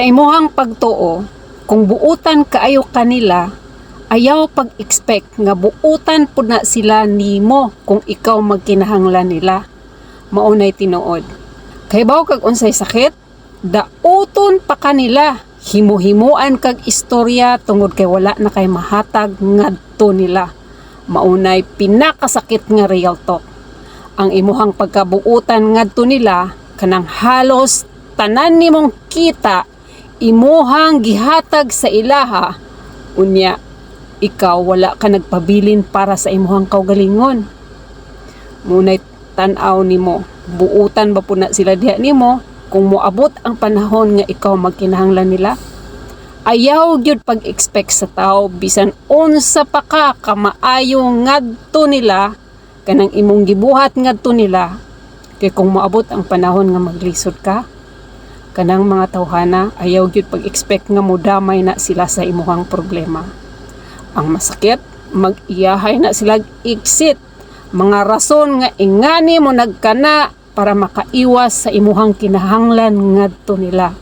Sa imuhang pagtuo, kung buutan kaayo kanila, ayaw pag-expect nga buutan pud na sila nimo kung ikaw magkinahanglan nila. Maunay tinuod. Kahibaw kag unsay sakit? Dauton pa kanila. Himuhimuan kag istorya tungod kay wala na kay mahatag ngadto nila. Maunay pinakasakit nga real talk. Ang imuhang pagkabuutan ngadto nila, kanang halos tanan nimong kita imuhang gihatag sa ilaha, unya ikaw wala ka nagpabilin para sa imuhang kaugalingon. Munay tan-aw nimo, buutan ba pud na sila diha nimo kung moabot ang panahon nga ikaw magkinahanglan nila? Ayaw gyud pag-expect sa tao, bisan unsa pa ka kamaayo ngadto nila, kanang imong gibuhat ngadto nila, kay kung moabot ang panahon nga maglisod ka, kanang mga tawhana, ayaw gyud pag-expect nga modamay na sila sa imuhang problema. Ang masakit, mag-iyahay na sila exit. Mga rason nga ingani mo nagkana para makaiwas sa imuhang kinahanglan ngadto nila.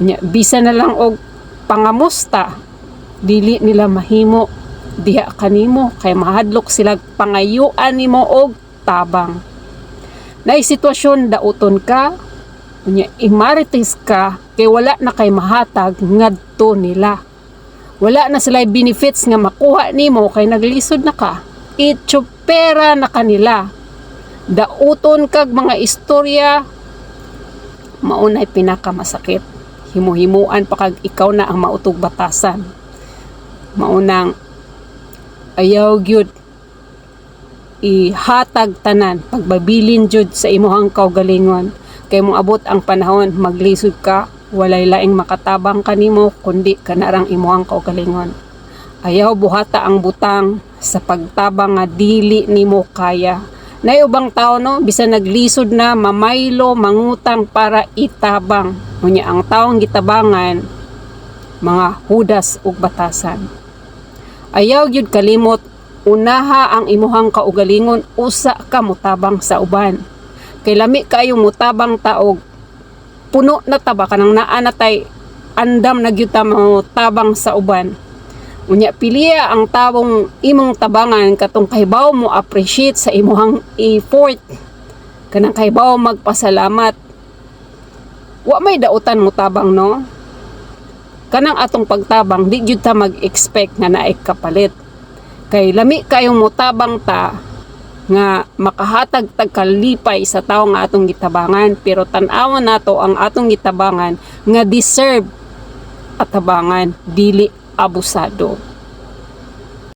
Unya, bisa na lang og pangamusta, dili nila mahimo diha kanimo kay mahadlok sila pangayuan nimo og tabang. Naay sitwasyon dauton ka, unya imarites ka kay wala na kay mahatag ngadto nila. Wala na sila benefits nga makuha nimo kay naglisod na ka. Itsupera na kanila. Dauton kag mga istorya, maunay pinakamasakit. Himuhimuan pa kag ikaw na ang mautog batasan. Maunang ayaw gyud ihatag tanan, pagbabilin jud sa imuhang kaugalingon, kay moabot ang panahon maglisod ka, walay laing makatabang kanimo kundi kanarang imuhang kaugalingon. Ayaw buhata ang butang sa pagtabang nga dili nimo kaya. Nay ubang tao, no, bisan naglisod na, mamaylo, mangutang para itabang. Unya ang taong gitabangan, mga hudas ug batasan. Ayaw gyud kalimot, unaha ang imuhang kaugalingon usa ka motabang sa uban. Kay lami kaayo motabang ta og puno na ta ba, kanang naa na tay andam na gyud ta tabang sa uban. Unya piliya ang tawong imong tabangan, katong kahibaw mo appreciate sa imuhang effort. Kanang kahibaw magpasalamat. Wa may dautan mo tabang, no. Kanang atong pagtabang, di gyud ta mag-expect nga naay kapalit. Kay lami kayong motabang ta nga makahatag tag kalipay sa tawo nga atong gitabangan, pero tan-awon nato ang atong gitabangan nga deserve at tabangan, dili abusado.